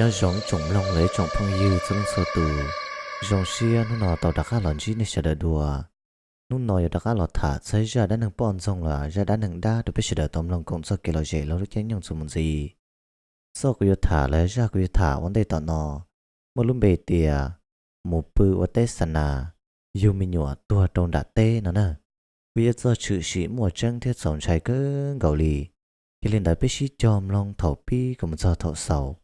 Nyob zoo tsoom mloog los yog tsoom phooj ywg txhua leej txhua tus, zoo siab hnub no tau rov qab los ntsib nej sawv daws dua. Hnub no yuav rov qab los tham txog zaj dab neeg poj ntxoog los zaj dab neeg dab rau peb sawv daws tau mloog koom txoj kev lom zem los lub caij nyoog txuas mus ntxiv. Txoj kuv yuav tham los zaj kuv yuav tham ua ntej tom no muaj lub npe tias mus pw ua teb xa nas, yug me nyuam tuag rau nram teb no na. Kuj yog txoj tshwm sim muaj tseeb thiab txaus ntshai kawg nkaus li. Yog li ntawd peb sib cog mloog thaum pib kom mus txog thaum xaus,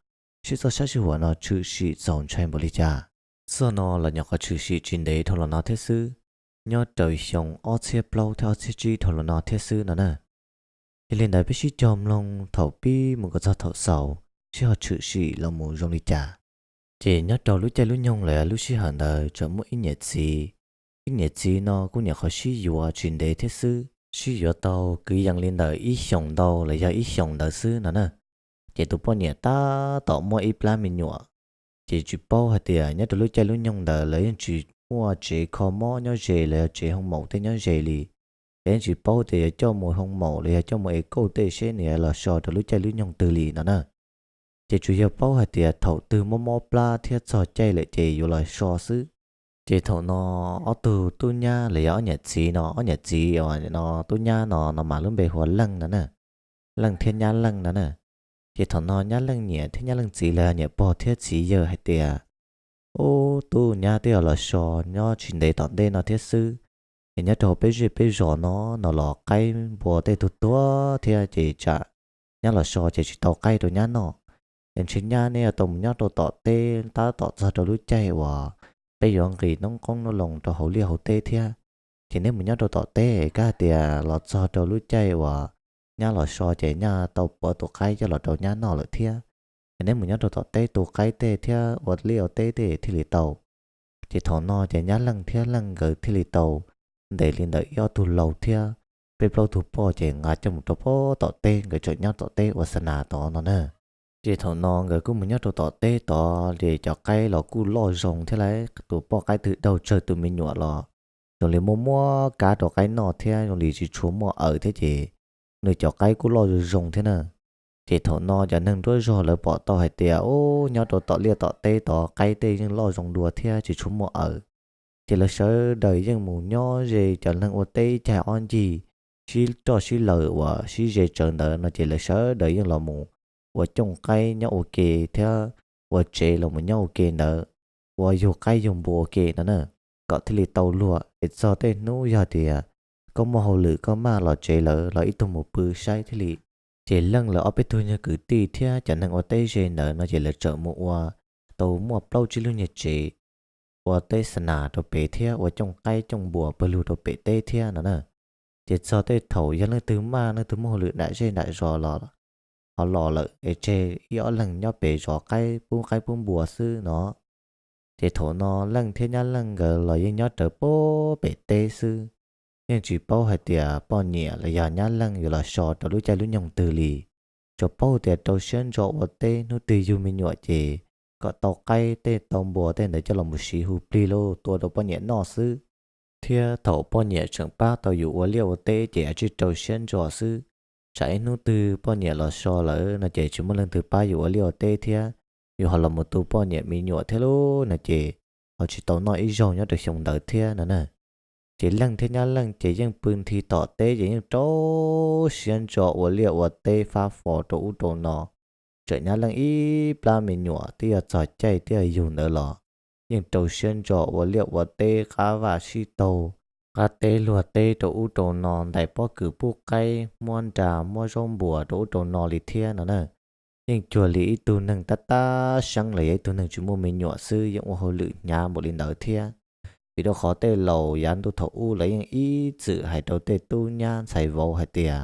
seb txoj sab sij huam no tshwm sim txaus ntshai npaum li cas. Txoj no los nyuam qhuav tshwm sim tsis ntev dhau los no thiab xwb, nyob rau xyoo ob txhiab plaub thiab ob txhiab tsib dhau los no thiab xwb no na. Yog li ntawd peb sib cog mloog thaum pib mus kom txog thaum xaus, seb ho tshwm sim los mus zoo li cas. Ces nyob rau lub caij lub nyoog los lub sij hawm ntawd tseem muaj ib niam txiv. Ib niam txiv no kuj nyuam qhuav sib yuav tsis ntev thiab xwb, sib yuav tau kwv yees li ntawm ib xyoos ntau los yog ib xyoos ntawd xwb no na. Ces tus poj niam tab tom muaj ib plab me nyuam. Ces tsis paub hais tias nyob rau lub caij lub nyoog ntawd lawv yeej tsis muaj tsev kho mob nyob ze los yog tsev hoo maum tej nyob ze li. Ces yeej tsis paub tias yuav coj mus hoo maum los yog coj mus ev kauj tej seb nws yuav los so rau lub caij lub nyoog twg li no na. Ces tsuas yog paub hais tias thaum twg mob mob plab thiab txog caij lawm ces yuav los so xwb. Ces thaum no ob tug tub nyab los yog ob niam txiv no, ob niam txiv no tub nyab no no mas lub npe hu ua Leej no na. Leej thiab nyab Leej no na. Ces thaum no nyab Leej niam thiab nyab Leej txiv los yog niam pog thiab txiv yawg hais tias, ub, tub nyab twb yog los so nyob tsis ntev tom ntej no thiab xwb. Es nyob rau peb zej peb zos no, no los qaib npua tej tuag tuag thiab ces tsam nyab los so ces tsis tau qaib rau nyab noj. Es ntshe nyab neb yuav tau mus nyob rau tom teb tab tom txog rau lub caij uas peb yuav nqis noob qoob noob loo rau hauv liaj hauv teb thiab. Ces neb mus nyob rau tom teb es kab tias los txog rau lub caij uas nyab los so ces nyab tau puav tus qaib coj los rau nyab noj lawm thiab. Es neb mus nyob rau tom teb tu qaib tej thiab ua liaj ua teb tej thiaj li tau. Ces thaum no ces nyab Leej thiab Leej nkawd thiaj li tau ntes li ntawm ib ob tug laus thiab peb plaub tug poj ces nqa coj mus rau pem tom teb, nkawd tseem nyob tom teb ua xa nas tod no na. Ces thaum no nkawd kuj mus nyob rau tom teb tod ces cov qaib los kuj loj zoo thiab lauj, tus poj qaib twg daug tsawg tus me nyuam los zoo li muaj muab kab rau qaib noj thiab zoo li tsis tshua muaj aws thiab ces nws cov qaib kuj loj zoo zoo thiab na. Ces thaum no cov neeg nruab zog lawv pom tau hais tias, ub, nyob rau tom liaj tom teb tod qaib tej yeej loj zoo dua thiab tsis tshua muaj aws. Ces lawv sawv daws yeej mus nyob ze cov neeg ua teb ib cag ob ncig, sib roj sib laws uas sib ze tsawv ntawd no ces lawv sawv daws yeej los mus ua cooj qaib nyob ua ke thiab ua tsev los mus nyob ua ke ntawd, ua yug qaib yug npua ua ke no na, kom thiaj li tau luag es txog tej hnub yog tias koj muaj hauj lwm koj maj los tsev lawm los ib tug mus pw saib thiaj li. Ces Leej lawv ob peb tug nyuag kwv tij thiab cov neeg ua teb ze ntawd no ces lawv txawm mus ua tau muaj plaub tsib lub nyuag tsev ua teb xa nas rau pem thiab ua cooj qaib cooj npua pawg lug rau pem teb thiab no na. Ces txog tej thaum yog leej twg maj leej twg muaj hauj lwm nram zej nram zos los ho los lawm es tseg ib ob leeg nyob pem zov qaib pub qaib pub npua xwb no. Ces thaum no Leej thiab nyab Leej nkawd los yeej nyob rawv pem teb xwb, yeej tsis paub hais tias poj niam los yog nyab Leej yuav los so rau lub caij lub nyoog twg li. Tsuas paub tias rau siab ntso ua teb, hnub twg yug me nyuam ces kom tau qaib tej tau npua tej ntawd coj los mus siv hu plig los tua rau poj niam noj xwb. Thiab thaum poj niam tseem pab tau yus ua liaj ua teb ces tsij rau siab ntso xwb, tsam ib hnub twg poj niam los so lawm no ces tsis muaj leej twg pab yus ua liaj ua teb thiab, yus ho los mus tu poj niam me nyuam thiab lub no ces ho tsis tau noj ib zaug nyob rau xyoo ntawd thiab no na. Ces Leej thiab nyab Leej ces yeej pw nthi tom teb ces yeej rau siab ntso ua liaj ua teb fab fo rau ub rau no. Tseem nyab Leej ib plab me nyuam twb yog txog caij twb yog yug ntawd los yeej rau siab ntso ua liaj ua teb qab vaj sib taug, qab teb luag teb rau ub rau no, ntais pob kws pub qaib, muab nra muab zaub npua rau ub rau no li thiab no na. Yeej cuag li ib tug neeg tab tab seeb los yog ib tug neeg tsis muaj me nyuam xwb, yeej ua hauj lwm hnyav npaum li ntawd thiab. Vim rau qhov tej laus yav ntuj thaum ub lawv yeej ib txwm hais rau tej tub nyab ntxhais vauv hais tias,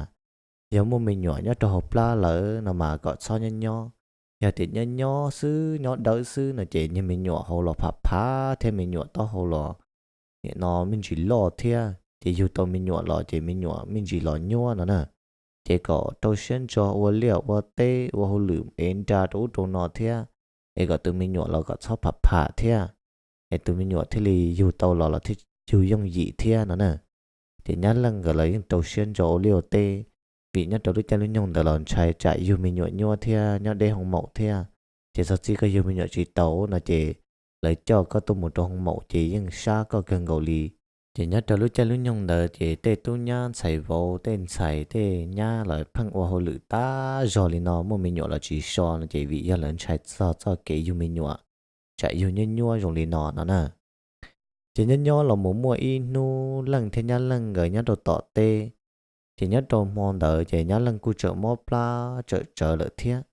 yog muaj me nyuam nyob rau hauv plab lawm no mas kom txhob nyob nyob. Yog tias nyob nyob xwb nyob dawb xwb no ces niag me nyuam hauv los pham pham thiab me nyuam taub hau los nim no me ntsis loj thiab ces yug tau me nyuam los ces me nyuam me ntsis los nyuab no na. Ces kom rau siab ntso ua liaj ua teb ua hauj lwm ev nra rau ub rau no thiab, es kom tus me nyuam los kom txhob pham pham thiab, es tus me nyuam thiaj li yug tau los los thiaj yug yooj yim thiab no na. Ces nyab Leej nkawd los yeej rau siab ntso ua liaj ua teb, vim nyob rau lub caij lub nyoog ntawd los ntshai tsam yug me nyuam nyuab thiab nyob deb hoo maum thiab. Ces txog txij koj yug me nyuam tsis tau no ces lawv coj koj tuaj mus rau hoo maum ces yeej sab koj kawg nkaus li. Ces nyob rau lub caij lub nyoog ntawd ces tej tub nyab ntxhais vauv tej ntxhais tej nyab los pheej ua hauj lwm tag zog li no, muaj me nyuam los tsis so no ces vim yog lawv ntshai txog txoj kev yug me nyuam, tsam yug nyuaj nyuaj zoo li no no na. Ces nyob nyob los mus muaj ib hnub Leej thiab Nyab Leej nkawd nyob rau tom teb, ces nyob rau hmo ntawd ces Nyab Leej kuj tseem mob plab tsawm tsawv lawm thiab.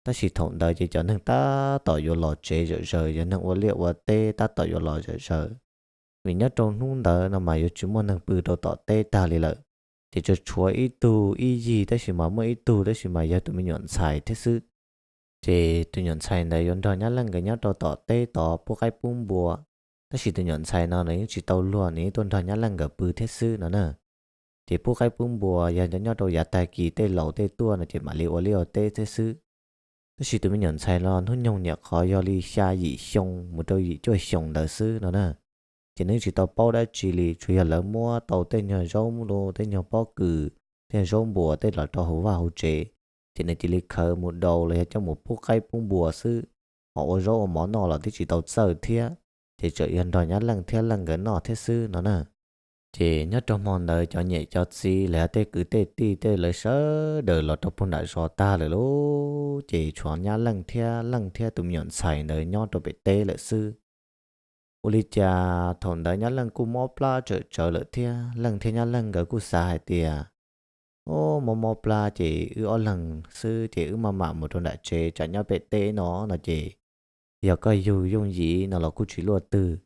Tab sis thaum ntawd ces cov neeg tab tom yuav los tsev zom zaws, cov neeg ua liaj ua teb tab tom yuav los zom zaws, vim nyob rau hnub ntawd no mas yuav tsis muaj neeg pw rau tom teb tag li lawm. Ces tsuas tshuav ib tug ib yig, tab sis mas muaj ib tug tab sis mas yog tus me nyuam ntxhais thiab xwb. Ces tus nyuam ntxhais ntawd yuav nrog Nyab Leej nkawd nyob rau tom teb tod pub qaib pub npua, tab sis tus nyuam ntxhais no nws yeej tsis tau luag, nws yeej tuaj nrog Nyab Leej nkawd pw thiab xwb no na. Ces pub qaib pub npua yog nyob rau yav tag kis tej laus tej tuaj no ces mam li ua liaj ua teb thiab xwb. Tab sis tus me nyuam ntxhais los hnub nyoog nyuam qhuav yog li xya yim xyoo mus rau yim cuaj xyoo ntawd xwb no na. Ces nws tsis tau paub dab tsi li, tsuas yog lawv muab tau tej nyuag zaub, tej nyuag pob kws, tej nyuag zaub npua tej los rau hauv vaj hauv tsev, ces nws cia li khaws mus daus los yog coj mus pub qaib pub npua xwb. Ho ua zaub ua mov noj los twb tsis tau txawj thiab, ces tseem yog nrog Nyab Leej thiab Leej nkawd noj thiab xwb no na. Ces nyob rau hmo ntawd cov niam cov txiv los yog tej kwv tej tij tej lawv sawv daws los rau puag nram zos tag lawm lauj, ces tshuav Nyab Leej thiab Leej thiab tus me nyuam ntxhais ntawd nyob rau pem teb lawm xwb. Ua li cas thaum ntawd Nyab Leej kuj mob plab tsawm tsawv lawm thiab, Leej thiab Nyab Leej nkawd kuj xav hais tias, o, mob mob plab ces wb ob leeg xwb ces wb maj mam mus rau nram tsev, tsam nyob pem teb no no ces yog koj yug yooj yim no los kuj tsis luaj twg,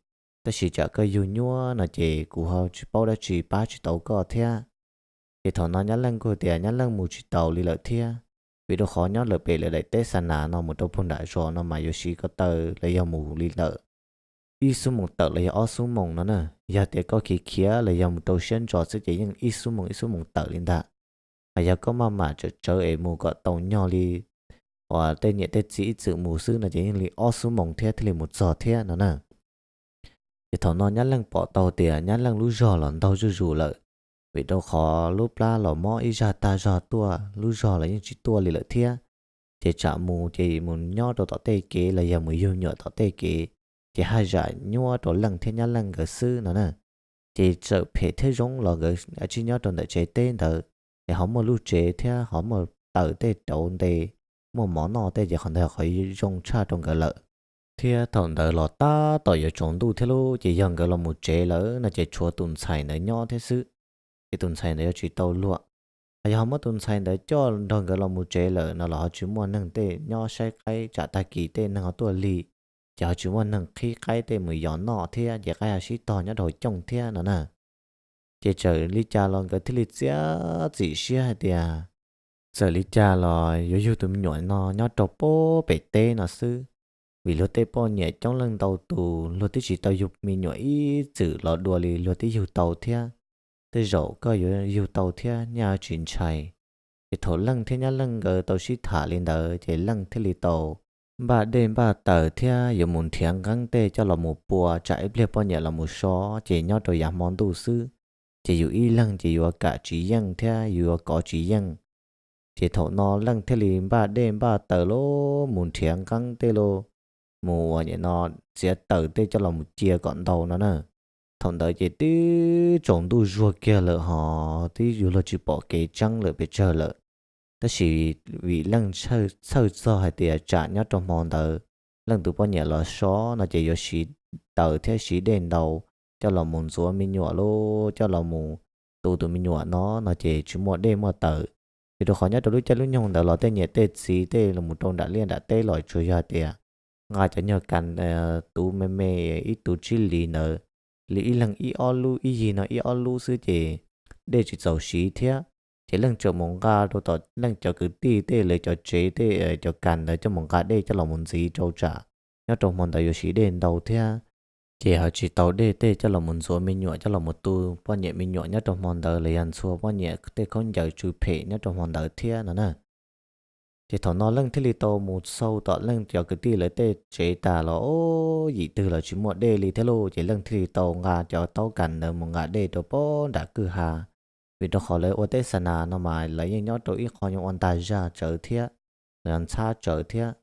tab sis tsam koj yug nyuaj no ces kuv ho tsis paub dab tsi pab tsis tau koj thiab. Ces thaum no Nyab Leej kuj tias Nyab Leej mus tsis taus li lawm thiab, vim rau qhov nyob lawm pem lawv daim teb xa nas no mus rau puag nram zos no mas yuav siv ko taw los yog mus li ntawm ib xuab moos tawm los yog ob xuab moos no na. Yog tias koj khiav khiav los yog mus rau siab ntso xwb ces yeej ib xuab moos ib xuab moos tawm li ntag. Hos yog koj maj mam tsawm tsawv es mus kom tau nyog li uas tej niam tej txiv ib txwm mus xwb no ces yeej li ob xuab moos thiab thiaj li mus txog thiab no na. Ces thaum no Nyab Leej pom tau tias Nyab Leej lub zog los ntaug zuj zus lawm, vim rau qhov lub plab los mob ib zaj tag zog tuaj, lub zog los yeej tsis tuaj li lawm thiab. Ces tsam mus ces mus nyob rau tom tej kev los yog mus yug nyuam tom tej kev, ces haj zam nyuaj rau Leej thiab Nyab Leej nkawd xwb no na. Ces txawm phem thiab zoo los nkawd tsij nyob rau ntawm tsev teb ntawd, ces ho muaj lub tsev thiab ho muaj taws tej rauv nte, muaj mov noj tej ces qhov ntawd qhov zoo tshaj rau nkawd lawm. Thiab thaum ntawd los tab tom yuav tsaus ntuj thiab lauj, ces yog nkawd los mus tsev lawm no ces tshuav tus ntxhais ntawd nyob thiab xwb. Ces tus ntxhais ntawd yuav tsis tau luag, hos yog ho muab tus ntxhais ntawd coj nrog nkawd los mus tsev lawm no los ho tsis muaj neeg tej nyob saib qaib, tsam tag kis tej neeg ho tuaj lig, ces ho tsis muaj neeg qhib qaib tej mus yos noj thiab ces qaib ho sib tog nyob rau hauv cooj thiab no na. Ces txawm li cas los nkawd thiaj li txiav txim siab hais tias txawm li cas los yuav yug tus me nyuam no nyob rau pem teb no xwb, vim luag tej poj niam coob leej ntau tus luag twb tsis tau yug me nyuam ib txwm los dua li luag twb yug tau thiab. Tej zaum koj yuav yug tau thiab nyaj tsis ntshai. Ces thaum Leej thiab Nyab Leej nkawd tau sib tham li ntawd ces Leej thiaj li tau npaj dej npaj taws thiab yuav mus nrhiav nqeeb tej coj los mus pua tsam ib pliag poj niam los mus so, ces nyob rau yav hmo ntuj xwb, ces yus ib leeg ces yuav kam tsis yeej thiab yus yuav kov tsis yeej. Ces thaum no Leej thiaj li npaj dej npaj taws los mus nrhiav nqeeb tej los mus ua nyem no txiav taws tej coj los mus cia kom ntau no na. Thaum ntawd ces twb tsaus ntuj zuag kiag lawm hos twb yuav luag tsis pom kev tseeb lawm pes tsawg lawm. Tab sis vim Leej txhawj txog hais tias tsam nyob rau hmo ntawd Leej tus poj niam los so no ces yuav siv taws thiab siv dej ntau coj los mus ntxuav me nyuam los coj los mus tu tus me nyuam no no ces tsis muaj dej muaj taws. Vim rau qhov nyob rau lub caij lub nyoog ntawd los tej niam tej txiv tej los mus rau nram liaj nram teb los tsuas yog tias nqa cov nyuag kas tuv me me ib tuv tsib li ntawd, li ib leeg ib ob lub, ib yig no ib ob lub xwb ces dej tsis txaus siv thiab. Ces Leej tseem mus nqa rau tom Leej cov kwv tij tej lawv cov tsev tej cov kas ntawd coj mus nqa dej coj los mus ntxiv rau tsam nyob rau hmo ntawd yuav siv dej ntau thiab. Ces ho tsis tau dej tej coj los mus ntxuav me nyuam coj los mus tu poj niam me nyuam nyob rau hmo ntawd los yog ntxhua poj niam tej khaub ncaws tsw phem nyob rau hmo ntawd thiab no na. Ces thaum no Leej thiaj li tau mus xauj tom Leej cov kwv tij lawv tej tsev tas los yim twg los tsis muaj dej li thiab lauj, ces Leej thiaj li tau nqa cov taub kas ntawd mus nqa dej rau pem nram kwj ha. Vim rau qhov lawv ua teb xa nas no mas lawv yeej nyob rau ib qho nyuag ua ntag zaj tsawv thiab, los yog ntxhab tsawv thiab.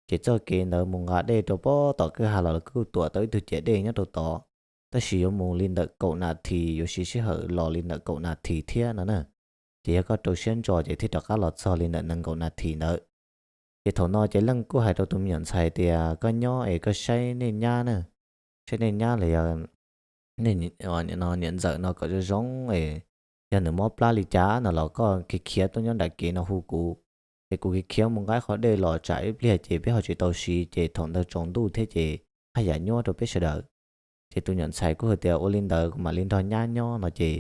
Ces txoj kev ntawd mus nqa dej rau pob tom kwj ha los kuj tuam tau ib tug ciam dej nyob rau tod, tab sis yuav mus li ntawm kaum nas this, yuav siv sij hawm los li ntawm kaum nas this thiab no na. Ces yog koj rau siab ntso ces thiaj rov qab los txog li ntawm nees nkaum nas this ntawd. Ces thaum no ces Leej kuj hais rau tus me nyuam ntxhais tias, koj nyob es koj saib nej nyab na, saib nej nyab los yog niam ntxawm no kom zoo zoo es yog nws mob plab li cas no los koj khiav khiav tuaj nyob nram kev no hu kuv, ces kuv khiav khiav mus nqa qhov dej los tsam ib pliag ces peb ho tsis tau siv ces thaum ntawd tsaus ntuj thiab ces haj yam nyuaj rau peb sawv daws. Ces tus me nyuam ntxhais kuj hais tias, ua li ntawd kuv mam li nrog nyab nyob no ces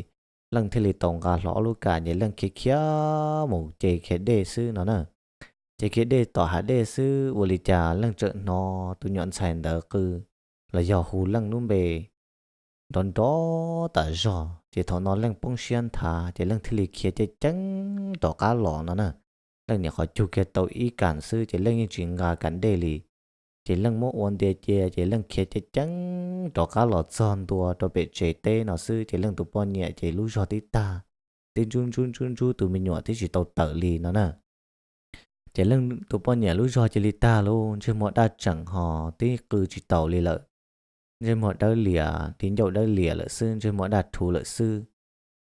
Leej thiaj li tau nqa hlo ob lub kam ces Leej khiav khiav mus ce kiag dej xwb no na. Ces kiag dej tom hav dej xwb ua li cas Leej txawm hnov tus me nyuam ntxhais ntawd qw los yog hu Leej lub npe nrov nrov tas zog. Ces thaum no Leej poob siab nthav ces Leej thiaj li khiav ceev ceev rov qab los no na. Leej nyuam qhuav cug kiag tau ib kam xwb ces Leej yeej tsis nqa kam dej li. Ces Leej muab ua ntia cia ces Leej khiav ceev ceev rov qab los txog ntua rau pem tsev teb no xwb ces Leej tus poj niam ces lub zog tib tag, tib ntsub ntsub ntsub ntsub tus me nyuam twb tsis tau tawm li no na. Ces Leej tus poj niam lub zog cia li tag lauj, ntsej muag daj tseem ho tib qw tsis taus li lawm. Ntsej muag dawb lias, tib ncauj dawb lias lawm xwb, ntsej muag daj rhuv lawm xwb.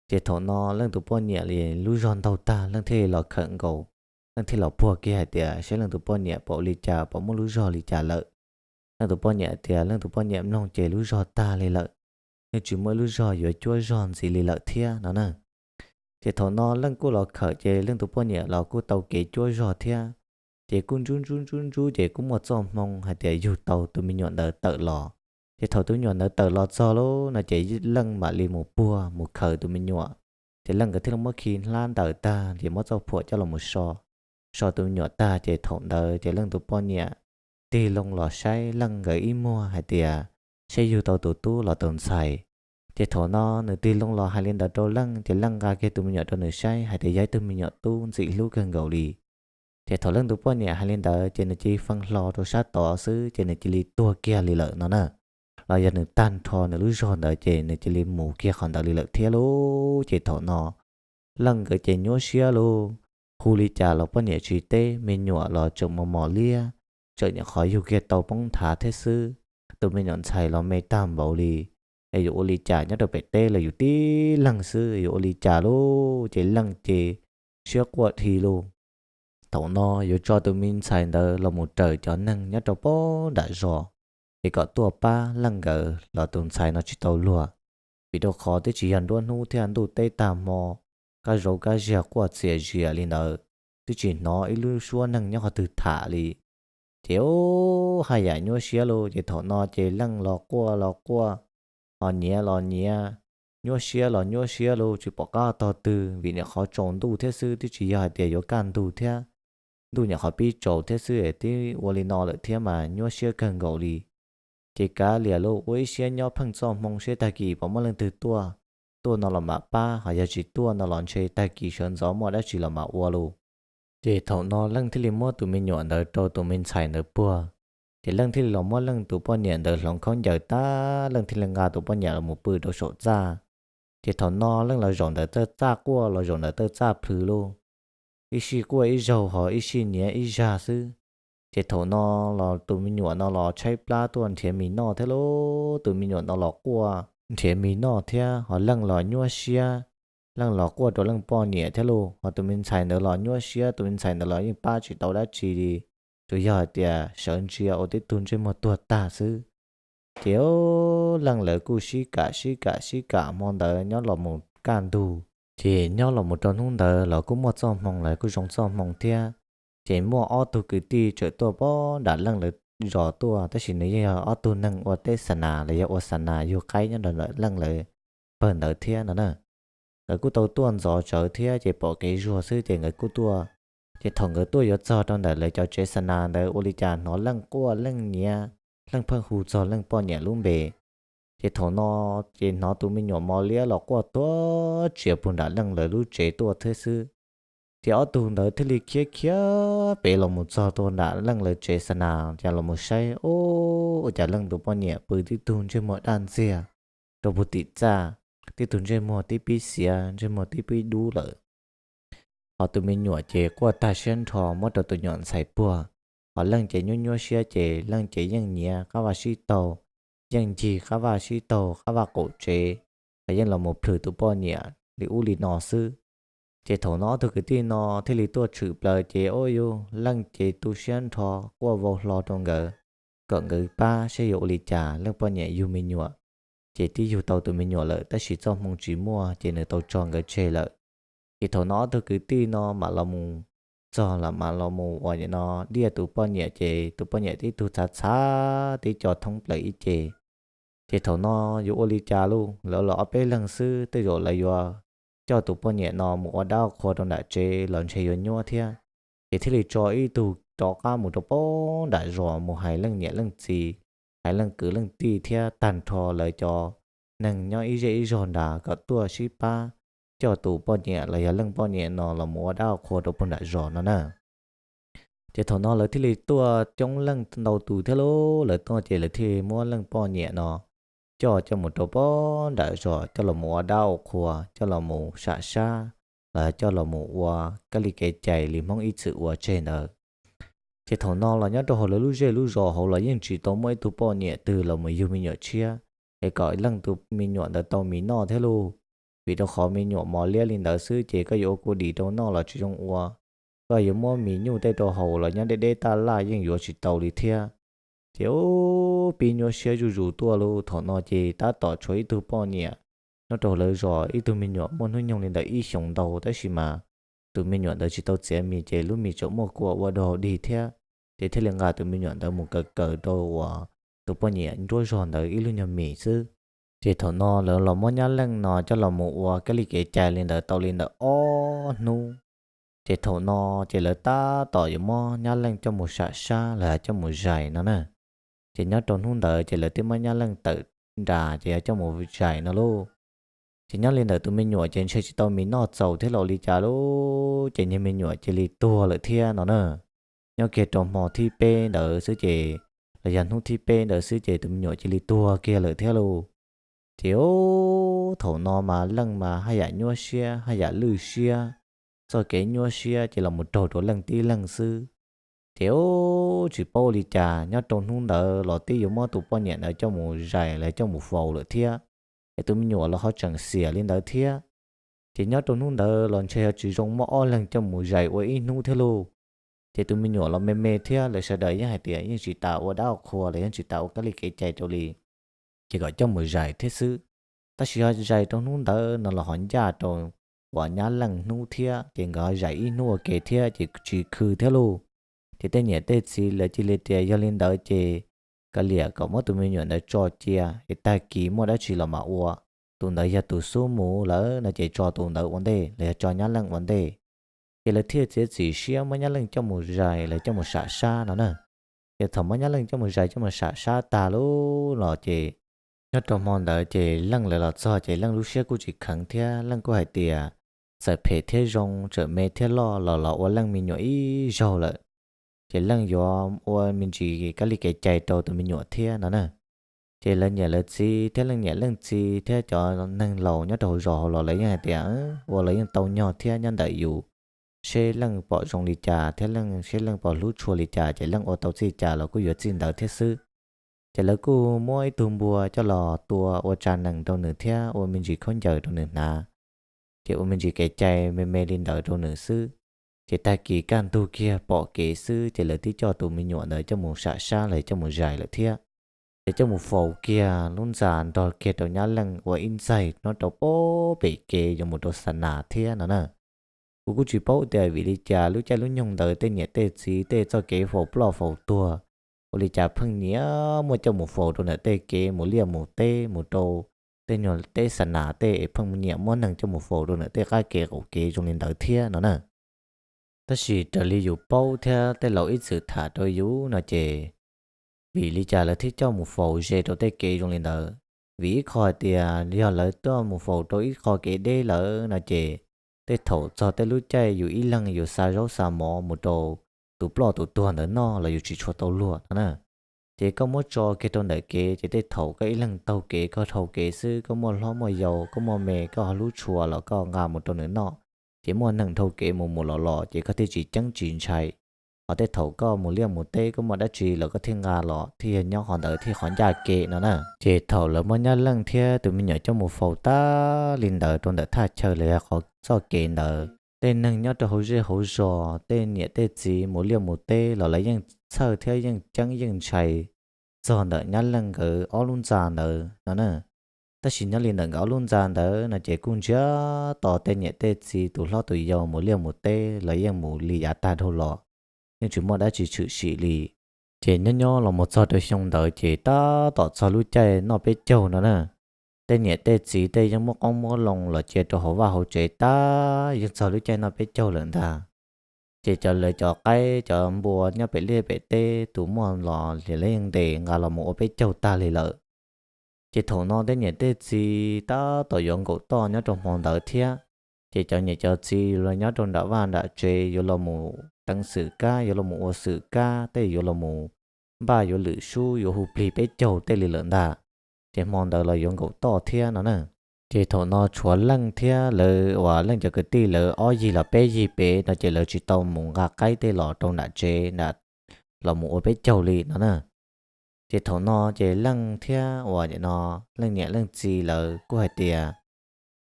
Ces thaum no Leej tus poj niam li lub zog ntaug tag, Leej thiaj li los khawm nkaus, Leej thiaj los puag kiag hais tias saib Leej tus poj niam pom ua li cas, pom muaj lub zog li cas lawm. Leej tus poj niam tias Leej tus poj niam mloog ces lub zog tag li lawm, yeej tsis muaj ib lub zog yuav cuab zog ntxiv li lawm thiab no na. Ces thaum no Leej kuj los khawm ces Leej tus poj niam los kuj tau kev cuab zog thiab. Ces kuj ntsub ntsub ntsub ntsub ces kuj muaj txoj hmoo hais tias yug tau tus me nyuam ntawd tawm los. Ces thaum tus me nyuam ntawd tawm los txog lauj no ces Leej mam li mus puag mus khawm tus me nyuam. Ces Leej nkawd thiaj li muab khi hlab ntawm tag ces muab txoj phuam coj los mus so, so tus me nyuam tag ces thaum ntawd ces Leej tus poj niam tig loo los saib Leej nkawd ib muag hais tias saib yug tau tus tub los tus ntxhais. Ces thaum no nws tig loo los hais li ntawd rau Leej ces Leej nqa kiag tus me nyuam rau nws saib hais tias yog ib tug me nyuam tub ntxim hlub kawg nkaus li. Ces thaum Leej tus poj niam hais li ntawd ces nws cia li fee hlo rau sab tod xwb ces nws cia li tuag kiag li lawm no na. Los yog nws tag nrho nws lub zog ntawd ces nws cia li mus kiag qhov ntawd li lawm thiab lauj. Ces thaum no Leej nkawd ces nyuaj siab lauj, hu li cas los poj niam tsis teb, me nyuam los tseem mos mos liab, tseem nyuam qhuav yug kiag tau poob nthav thiab xwb. Tus me nyuam ntxhais los me tag npaum li, es yuav ua li cas nyob rau pem teb los yus tib leeg xwb yuav ua li cas lauj. Ces Leej ces siab quaj dhi lauj. Thaum no yuav tso tus me ntxhais ntawd los mus raws cov neeg nyob rau pob nram zos, es kom tuaj pab Leej nkawd los tus ntxhais no tsis tau luag. Vim rau qhov twb tsis yog nruab hnub thiab ntuj teb tag hmo, kab zauv kab ziag quaj txias zias li ntawd, twb tsis hnov ib lub suab neeg nyob qhov twg tham li. Ces ub, haj yam nyuaj siab lauj. Ces thaum no ces Leej los quaj los quaj, ho nyiav los nyiav, nyuaj siab los nyuaj siab lauj, tsis pom qab tog twg vim nyuam qhuav tsaus ntuj thiab xwb, twb tsis yog hais tias yuav kaj ntug thiab. Ntuj nyuam qhuav pib tsaus thiab xwb, twb ua li no lawm thiab mas nyuaj siab kawg nkaus li. Ces kav liam lauj, ua ib siab nyob pheej txoj hmoo seb tag kis puas muaj leej twg tuaj, tuaj no los mam pab, ho yog tsis tuaj no los ntshe tag kis sawv ntxov muaj dab tsi los mam ua lauj. Ces thaum no Leej thiaj li muab tus me nyuam ntawd rau tus me ntxhais ntawd puag. Ces Leej thiaj li los muab Leej tus poj niam ntawd hloov khaub ncaws tag, Leej thiaj li nqa tus poj niam los mus pw rau saum txaj. Ces thaum no Leej los zaum ntawm txaj quaj los zaum ntawm txaj plhws lauj, ib sij quaj ib zaug ho ib sij nyiav ib zag xwb. Ces thaum no los tus me nyuam no los tshaib plab tuaj nrhiav mis noj thiab lauj. Tus me nyuam no los quaj nrhiav mis noj thiab, ho Leej los nyuaj siab, Leej los quaj rau Leej poj niam thiab lauj. Ho tus me ntxhais ntawd los nyuaj siab, tus me ntxhais ntawd los yeej pab tsis tau dab tsi li, tsuas yog hais tias sawv ntsia ua tib tug ntsej muag tuag tag xwb. Ces Leej lawv kuj sib kam sib kam sib kam hmo ntawd nyob los mus kaj ntug. Ces nyob los mus rau hnub ntawd los kuj muaj txoj hmoo, lawv kuj zoo txoj hmoo thiab. Ces muaj ob tug kwv tij txawm tuaj pem nram Leej lawv zos tuaj, tab sis nws yeej yog ob tug neeg ua teb xa nas los yog ua xa nas yug qaib nyob rau ntawm Leej lawv pawg ntawd thiab no na. Nkawd kuj tau tuaj ntxov tsawv thiab ces pom kev zuag xwb ces nkawd kuj tuaj. Ces thaum nkawd tuaj yuav txog rau ntawm lawv cov tsev xa nas ntawd ua li cas hnov Leej quaj Leej nyiav, Leej pheej hu txog Leej poj niam lub npe. Ces thaum no ces hnov tus me nyuam mos liab los quaj tuag tsiav puag nram Leej lawv lub tsev tuaj thiab xwb. Ces ob tug ntawd thiaj li khiav khiav pem los mus txog tuaj nram Leej lawv tsev xa nas, ces los mus saib, ub, ua cas Leej tus poj niam pw tib tug ntsej muag daj ntxiag rau puag tim txaj, tib tug ntsej muag tib pib xiav, ntsej muag tib pib dub lawm. Ho tus me nyuam ces quaj tag siab nrho muab rau tus nyuam ntxhais puag. Ho Leej ces nyuaj nyuaj siab ces Leej ces yeej nyiav qab vaj sib taug, yeej ncig qab vaj sib taug qab vaj qaum tsev, los yeej los mus plhws tus poj niam li ub li no xwb. Ces thaum no ob tug kwv tij no thiaj li tuaj tshwm plaws ces ua rau Leej ces tu siab nrho, quaj vau hlo rau nkawd kom nkawd pab saib yuav ua li cas, Leej poj niam yug me nyuam, ces twb yug tau tus me nyuam lawm tab sis txoj hmoo tsis muaj ces nws tau tso nkawd tseg lawm. Ces thaum no ob tug kwv tij no mam los mus txog los mam los mus ua li no diaj tus poj niam ces tus poj niam tib tug txhav txhav tib co thoob plaws ib ce. Ces thaum no yuav ua li cas lauj, lawv los ob peb leeg xwb, tej zaum lawv yuav coj tus poj niam no mus ua dab ua qhua rau nram tsev los ntshe yuav nyuaj thiab. Ces thiaj li tso ib tug rov qab mus rau pem nram zos mus hais Leej niam Leej txiv, hais Leej kwv Leej tij thiab tag nrho lawv cov neeg nyob ib zej ib zog nrad kom tuaj sib pab coj tus poj niam los yog Leej poj niam no los mus ua dab ua qhua rau pem nram zos no na. Ces thaum no lawv thiaj li tuaj coob leej ntau tus thiab lauj, lawv tuaj ces lawv thiaj muab Leej poj niam no coj coj mus rau pem nram zos coj los mus ua dab ua qhua, coj los mus sam sab, los coj los mus ua kab li kev cai li Hmoob ib txwm ua tseg ntawd. Ces thaum no los nyob rau hauv lawv lub zej lub zos hauv los yeej tsis tau muaj ib tug poj niam twg los mus yug me nyuam tshiab es kom Leej tus me nyuam ntawd tau mis noj thiab lauj. Vim rau qhov me nyuam mos liab li ntawd xwb ces koj yuav ua kua dis rau noj los tsis zoo ua, koj yuav muab mis nyuj tej rau haus los nyob deb deb taj laj yeej yuav tsis tau li thiab. Ces ub, pib nyuaj siab zuj zus tuaj lauj. Thaum no ces tab tom tshuav ib tug poj niam nyob rau lawv zos, ib tug me nyuam muaj hnub nyoog li ntawm ib xyoos ntau tab sis mas tus me nyuam ntawd tsis tau txiav mis ces lub mis tseem muaj kua ua dog dig thiab. Ces thiaj li nqa tus me nyuam ntawd mus kaw kaws rau uas tus poj niam nruab zog ntawd ib lub nyuag mis xwb. Ces thaum no lawv los muab nyab leej no coj los mus ua kab li kev cai li ntawd tau li ntawm ob hnub. Ces thaum no ces lawv tab tom yuav muab nyab leej coj mus sam sab los coj mus zais no na. Ces nyob rau hnub ntawd ces lawv twb muab nyab leej tawm nras ces yog coj mus zais no lauj. Ces nyob li ntawm tus me nyuam ces ntshe tsis tau mis noj txaus thiab los ua li cas lauj, ces niag me nyuam cia li tuag lawm thiab no na. Nyob kiag rau hmo thib peb ntawd xwb ces, los yog hnub thib peb ntawd xwb ces tus me nyuam cia li tuag kiag lawm thiab lauj. Ces ub, thaum no mas leej mas haj yam nyuaj siab haj yam lwj siab, txoj kev nyuaj siab ces los mus raug rau leej tib leeg xwb. Ces ub, tsis paub li cas nyob rau hnub ntawd los twb yuav muab tus poj niam ntawd coj mus zais los coj mus faus lawm thiab, es tus me nyuam los ho tseem xiam li ntawd thiab. Ces nyob rau hnub ntawd los ntshe yog tsis zoo muab ob leeg coj mus zais ua ib hnub thiab lauj. Ces tus me nyuam los me me thiab lawv sawv daws yeej hais tias yeej tsis tas ua dab ua qhua los yeej tsis tas ua kab li kev cai rau li, ces kom coj mus zais thiab xwb. Tab sis ho zais rau hnub ntawd no los ho ncaj rau uas nyab leej hnub thiab ces nkawd ho zais ib hnub ua ke thiab ces tsis khw thiab lauj. Ces tej niam tej txiv lawv cia li tias yog li ntawd ces kav liam kom muab tus me nyuam ntawd tso cia es tag kis muaj dab tsi los mam ua. Tus ntawd yog tus xub mus lawm no ces tso tus ntawd ua ntej los yog tso nyab leej ua ntej. Ces lawv thiaj txiav txim siab muab nyab leej coj mus zais los coj mus sam sab no na. Ces thaum muab nyab leej coj mus zais coj mus sam sab tag lauj los ces nyob rau hmo ntawd ces leej lawv los txog ces leej lub siab kuj tsis kheev thiab leej kuj hais tias txawm phem thiab zoo, txawm me thiab loj los los ua leej me nyuam ib zaug lawm, ces leej yuav ua me ntsis kab li kev cai rau tus me nyuam thiab no na. Ces lawv niam lawv txiv thiab leej niam leej txiv thiab cov neeg laus nyob rau hauv zos hauv los lawv yeej hais tias ua los yeej tau nyog thiab nyob ntawm yus, seb leej pom zoo li cas thiab leej seb leej pom hlub tshua li cas ces leej ua tau txij cas los kuj yuav txij ntawd thiab xwb. Ces lawv kuj muab ib tug npua coj los tua ua tsa nees rau nws thiab ua me ntsis khaub ncaws rau nws hnav, ces ua me ntsis kev cai me me li ntawd rau nws xwb. Ces tag kis kaj ntug kiag pom kev xwb ces lawv twb coj tus me nyuam ntawd coj mus sam sab los coj mus zais lawm thiab. Ces coj mus faus kiag lub ntxa nrog kiag rau nyab leej ua ib ntxaig nyob rau pem kev yuav mus rau xa nas thiab no na. Kuv kuj tsis paub tias vim li cas lub caij lub nyoog ntawd tej niam tej txiv tej txoj kev faus ploj faus tuag ua li cas pheej nyiam muaj coj mus faus rau ntawm tej kev mus liaj mus teb mus rau tej nyuag teb xa nas tej es pheej nyiam muab neeg coj mus faus rau ntawm tej qab kev qaum kev zoo li ntawd thiab no na. Tab sis raws li yus paub thiab tej laus ib txwm tham rau yus no ces, vim li cas lawv thiaj coj mus faus ze rau tej kev zoo li ntawd? Vim ib qho hais tias yog lawv coj mus faus rau ib qho kev deb lawm no ces tej thaum txog tej lub caij yus ib leeg yus xa zaub xa mov mus rau tus ploj tus tuag ntawd noj los yus tsis tshua tau luag no na. Ces koj muab tso kiag rau ntawm kev ces tej thaum koj ib leeg taug kev koj dhau kev xwb, koj muaj hlob muaj yau koj muaj me koj ho hlub tshua los koj nqa mus rau nws noj, ces muaj neeg dhau kev mus mus los los ces koj thiaj tsis ceeb tsis ntshai. Ho tej thaum koj mus liaj mus teb koj muaj dab tsi los koj thiaj nqa los thiaj yog nyob qhov ntawd thiaj qhov ncaj kev no na. Ces thaum lawv muab Nyab Leej thiab tus me nyuam coj mus faus tas li ntawd rau ntawm thaj chaw los yog qhov txoj kev ntawd, tej neeg nyob rau hauv zej hauv zos, tej niam tej txiv mus liaj mus teb los lawv yeej txhawj thiab yeej ceeb yeej ntshai txog ntawm Nyab Leej nkawd ob lub ntxa ntawd no na. Tab sis nyob li ntawm nkawd ob lub ntxa ntawd no ces kuj ntsiag to, tej niam tej txiv tus hlob tus yau mus liaj mus teb los yeej mus li yav tag dhau los, yeej tsis muaj dab tsi tshwm sim li. Ces nyob nyob los mus txog rau xyoo ntawd ces tab tom txog lub caij noj peb caug no na. Tej niam tej txiv tej yeej muab qoob muab loo los cia rau hauv vaj hauv tsev tas yeej txog lub caij noj peb caug lawm ntag. Ces cov lawv cov qaib cov npua nyob pem liaj pem teb tus muaj los lawv yeej ntes nqa los mus ua peb caug tag li lawm. Ces thaum no tej niam tej txiv tab tom yuav nkaum toj nyob rau hmo ntawd thiab. Ces cov niam cov txiv yuav los nyob rau nram vaj nram tsev yuav los mus teev xwm kab, yuav los mus ua xwm kab, tej yuav los mus npaj yuav lwm sub yuav hu plig peb caug tej li lawm ntag. Ces hmo ntawd los yuav nkaum toj thiab no na. Ces thaum no tshuav Leej thiab lawv uas Leej cov kwv tij lawv ob yig los peb yig pem no ces lawv tsis tau mus nqa qaib tej los rau nram tsev nram los mus ua peb caug li no na. Ces thaum no ces Leej thiab uas nim no Leej niam Leej txiv lawv kuj hais tias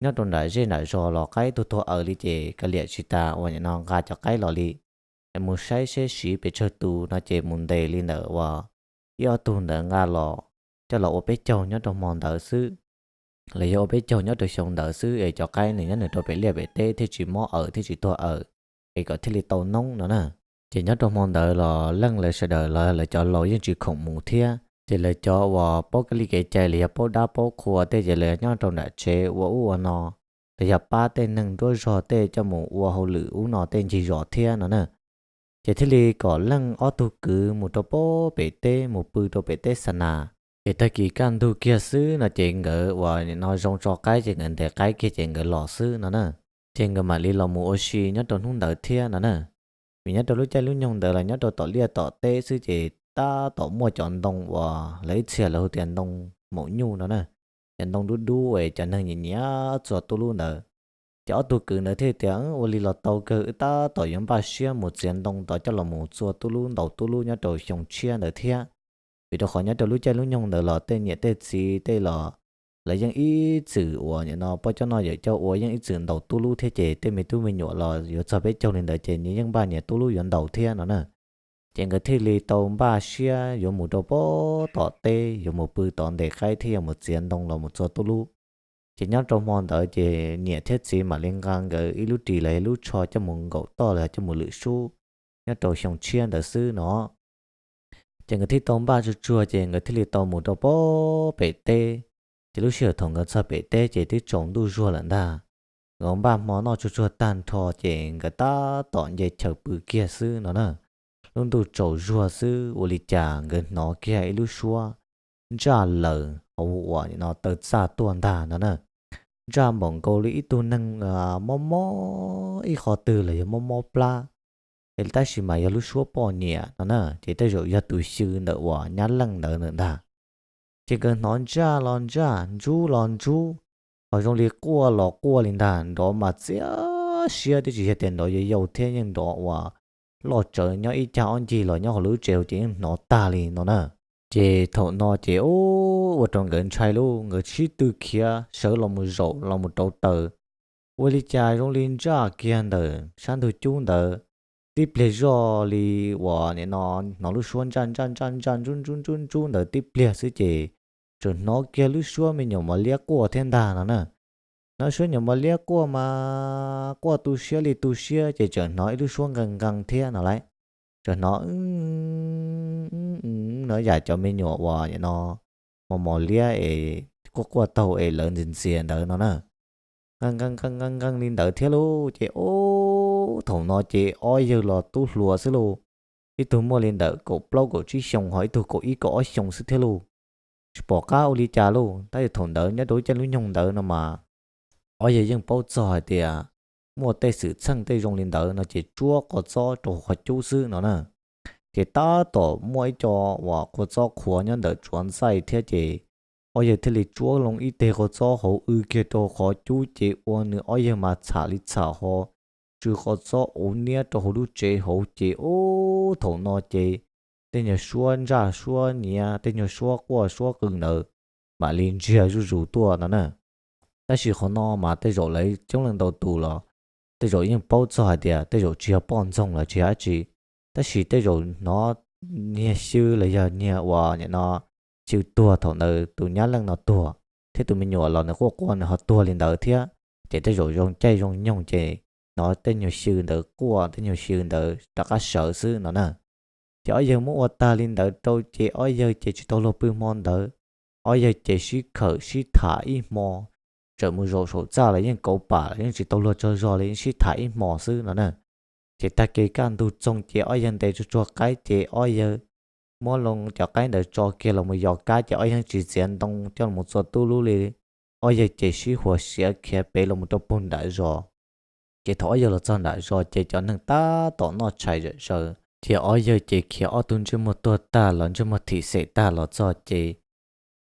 nyob rau nram zej nram zos los qaib tuag tuag aws li ces kav liam tsis tas uas nim no nqa cov qaib los li, es mus saib seb siv pes tsawg tus no ces mus ntes li ntawd uas ib ob tug ntawd nqa los coj los ua peb caug nyob rau hmo ntawd xwb, los yog ua peb caug nyob rau xyoo ntawd xwb es cov qaib nws nyob nws rau pem liaj pem teb thiaj tsis mob aws thiaj tsis tuag aws, es kom thiaj li tau noob no na. Ces nyob rau hmo ntawd los Leej lawv sawv daws los lawv cov laus yeej tsis khoom mus thiab, ces lawv cov uas paub kev li kev cai los yog paub dab paub qhua tej ces lawv nyob rau nram tsev ua ub ua no, los yog pab tej neeg nruab zog tej coj mus ua hauj lwm ub no tej ncig zos thiab no na. Ces thiaj li kom Leej ob tug kwv mus rau pem teb mus pw rau pem teb xa nas. Ces tag kis kaj ntug kiag xwb no ces nkawd uas nim no zoo tso qaib ces nkawd ntes qaib kiag ces nkawd los xwb no na. Ces nkawd mam li los mus ua si nyob rau hnub ntawd thiab no na. Vim nyob rau lub caij lub nyoog ntawd los nyob rau tom liaj tom teb xwb ces tab tom muaj cov ntoo uas lawv ib txhia lawv hu tias ntoo maum nyuj no na, cov ntoo dub dub es cov neeg nyiam nyiam txua tub lub ntawd. Ces ob tug kwv ntawd thiaj tias, Ua li los tau kawg, wb tab tom yuav npaj siab mus txiav ntoo tod coj los mus txua tub lub ntaus tub lub nyob rau xyoo tshiab ntawd thiab. Vim rau qhov nyob rau lub caij lub nyoog ntawd los tej niam tej txiv tej los lawv yeej ib txwm uas nim no poj coj noj yawm coj ua yeej ib txwm ntaus tub lub thiab ces tej me tub me nyuam los yuav txog peb caug li ntawd ces nyias yeej npaj nyias tub lub yuav ntaus thiab no na. Ces nkawd thiaj li tau npaj siab yuav mus rau pem tom teb yuav mus pw tod ntes qaib thiab yuav mus txiav ntoo los mus txua tub lub. Ces nyob rau hmo ntawd ces niam thiab txiv mam li nqa nkawd ib lub ris los ib lub tsho coj mus nkaum toj los coj mus lwm sub nyob rau xyoo tshiab ntawd xwb no. Ces nkawd thiaj tau npaj tsuag tsuag ces nkawd thiaj li tau mus rau pem teb. Ces lub sij hawm thaum nkawd txog pem teb ces twb tsaus ntuj zuag lawm ntag. Nkawd npaj hmo noj tsuag tsuag tag nrho ces nkawd tab tom nce chaw pw kiag xwb no na. Lub ntuj tsaus zuag xwb ua li cas nkawd hnov kiag ib lub suab ntsaj laws hauv uas nim no taw txaj tuaj ntag no na. Ntsaj npaum nkaus li ib tug neeg mob mob ib qho twg los yog mob mob plab, es tab sis mas yog lub suab poj niam no na, ces tej zaum yog tus xyw ntawm uas Nyab Leej ntawd ntag. Ces nkawd hnov ntsaj los ntsaj, ntsub los ntsub, ho zoo li quaj los quaj li ntag, nrov mas txias siab twb tsis yog tias nrov yau yau thiab, yeej nrov uas loj tsawv nyob ib cag ob ncig los nyob hauv lub tsev ces yeej hnov tag li no na. Ces thaum no ces ua rau nkawd ntshai lauj, nkawd sib tw khiav sawv los mus zaum los mus rauv taws. Ua li cas zoo li ntsaj kiag ntawm sab ntug cub ntawd, tib pliag zoj li uas nim no hnov lub suab ntsaj ntsaj ntsaj ntsaj ntsub ntsub ntsub ntsub ntawd tib pliag xwb ces tseem hnov kiag lub suab me nyuam mos liab quaj thiab ntag no na. Hnov suab nyuam mos liab quaj mas quaj tu siab li tu siab ces tseem hnov ib lub suab nqee nqee thiab no lauj. Tseem hnov no yam cov me nyuam uas nim no mos mos liab es quaj quaj taug es lawv ntxias ntxias ntawd no na. Nqee nqee nqee nqee li ntawd thiab lauj, ces ub thaum no ces ob yawg los tub hluas xwb lauj. Ib tug muaj li ntawm kaum plaub kaum tsib xyoo ho ib tug kaum ib kaum ob xyoo xwb thiab lauj. Tsis pom qab ua li cas lauj, tab sis thaum ntawd nyob rau lub caij lub nyoog ntawd no mas ob yawg yeej paub txog hais tias muaj tej xwm txheej tej zoo li ntawd no ces tsuab qhov txob rau qhov cub xwb no na. Ces tab tom muaj ib co uas qhua txob qhuav nyob ntawm tsuav ntxaij thiab ces ob yawg thiaj li tsuab loo ib teg qhua txob hauv w kiag rau qhov cub ces ua nws ob yawg mas txham li txham ho tsw qhov txob uv niab rau hauv lub tsev hauv ces ub thaum no ces tej nyuag suab ntsaj suab nyiav tej nyuag suab quaj suab qw ntawd mam li ntsiag zuj zus tuaj no na. Tab sis qhov no mas tej zaum lawv coob leej ntau tus los tej zaum yeej paub txog hais tias tej zaum tsis yog poj ntxoog los tsis yog dab tsi, tab sis tej zaum hnov nyiag xyw los yog nyiag uas nim no xyw tuag thaum ntawd tus nyab leej no tuag thiab tus me nyuam los nws quaj quaj nws ho tuag li ntawd thiab, ces tej zaum zoo caij zoo nyoog ces hnov tej nyuag xyw ntawd quaj tej nyuag xyw ntawd rov qab sawv xwb no na. Ces ob yawg muab ua tag li ntawd rau ces ob yawg ces tsis tau luag pw hmo ntawd. Ob yawg ces sib khawm sib tham ib hmo, txawm mus zaum saum txaj los yeej kauv pam los yeej tsis tau luag tsaug zog li, yeej sib tham ib hmo xwb no na. Ces tag kis kaj ntug txoog ces ob yawg ntes tsuag tsuag qaib ces ob yawg muab loo cov qaib ntawd tso kiag los mus yos kab ces ob yawg tsis txiav ntoo coj los txua tub lub li. Ob yawg ces sib huas siav khiav pem los mus rau puag nram zos. Ces thaum ob yawg los txog nram zos ces cov neeg tab tom noj tshais zom zaws, ces ob yawg ces khiav ob tug ntsej muag tuag tag los ntsej muag thim xem tag los txog ces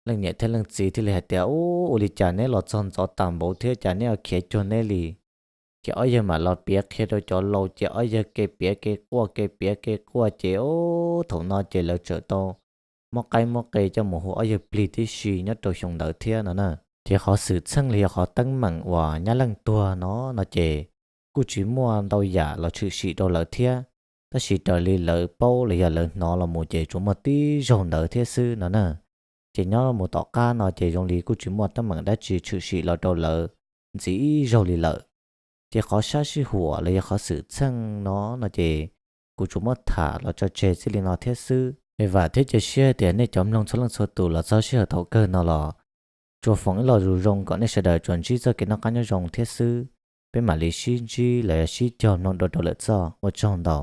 leej niam thiab leej txiv thiaj li hais tias, Ub, ua li cas neb los txog ntxov tas npaum thiab cas neb ho khiav cuag neb li? Ces ob yawg mam los piav qhia rau cov laus ces ob yawg ke piav ke quaj ke piav ke quaj ces ub thaum no ces lawv txawm tau muab qaib muab qe coj mus hu ob yawg plig tib si nyob rau xyoo ntawd thiab no na. Ces qhov xwm txheej los yog qhov teeb meem uas nyab leej tuag no no ces kuj tsis muaj ntau yam los tshwm sim rau lawv thiab, tab sis raws li lawv paub los yog lawv hnov los mus ces tsuas muaj tib zaug ntawd thiab xwb no na. Ces nyob mus tom qab no ces zoo li kuj tsis muaj teeb meem dab tsi tshwm sim los rau lawv ntxiv ib zaug li lawm. Ces qhov sab sij huam los yog qhov xwm txheej no no ces kuv tsuas muab tham los tso tseg txij li no thiab xwb. Es vam thiab cia siab tias nej cov mloog txhua leej txhua tus los txog sij hawm thaum kawg no los tsuas foom ib lo lus zoo kom nej sawv daws tsuas ntsib txoj kev noj qab nyob zoo thiab xwb. Peb mam li sib ntsib los yog sib cog mloog dua rau lawm txoj, ua tsaug ntau.